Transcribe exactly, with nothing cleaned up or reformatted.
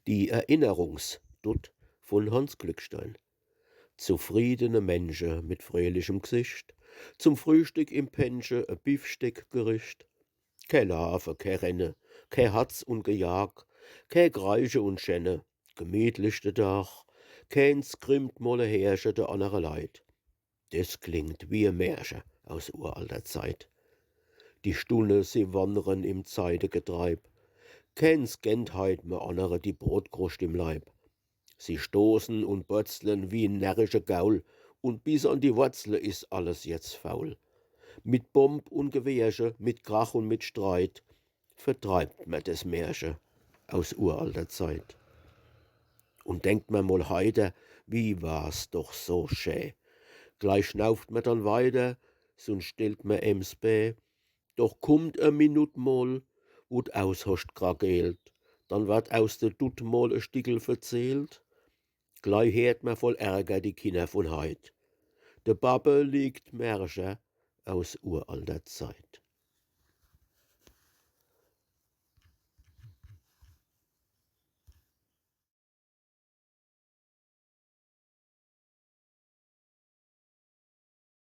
Die Erinnerungsdutt von Hanns Glückstein. Zufriedene Mensche mit fröhlichem G'sicht, zum Frühstück im Pännche e Biffsteckgericht. Kä Laafe, kä Renne, kä Hatz un Gejag, kä Kreische un Schenne, gemietlich de Dag, kääns grimmt mol e Häärche de annere Leit. Des klingt wie e Märche aus uralter Zeit. Die Stunne, sie wannern im Zeitegetreib. Kääns gönnt heit me annere die Brotkruscht im Leib. Sie stoßen un borzlen wie en närrische Gaul, un bis an die Worzle is alles jetzt faul. Mit Bomb un Gewehrche, mit Krach un mit Streit vertreibt mer des Märche aus uralter Zeit. Un denkt mer mol heiter, wie war's doch so schä. Gleich schnauft mer dann weiter, sunscht stellt mer ems bä. Doch kummt e Minut mol, wo d' aushoscht krakeelt, dann werd aus de Dutt mol e Stickel verzählt. Glei heert mer voll Ärger die Kinner vun heit. De Babbe liegt Märcher aus uralter Zeit.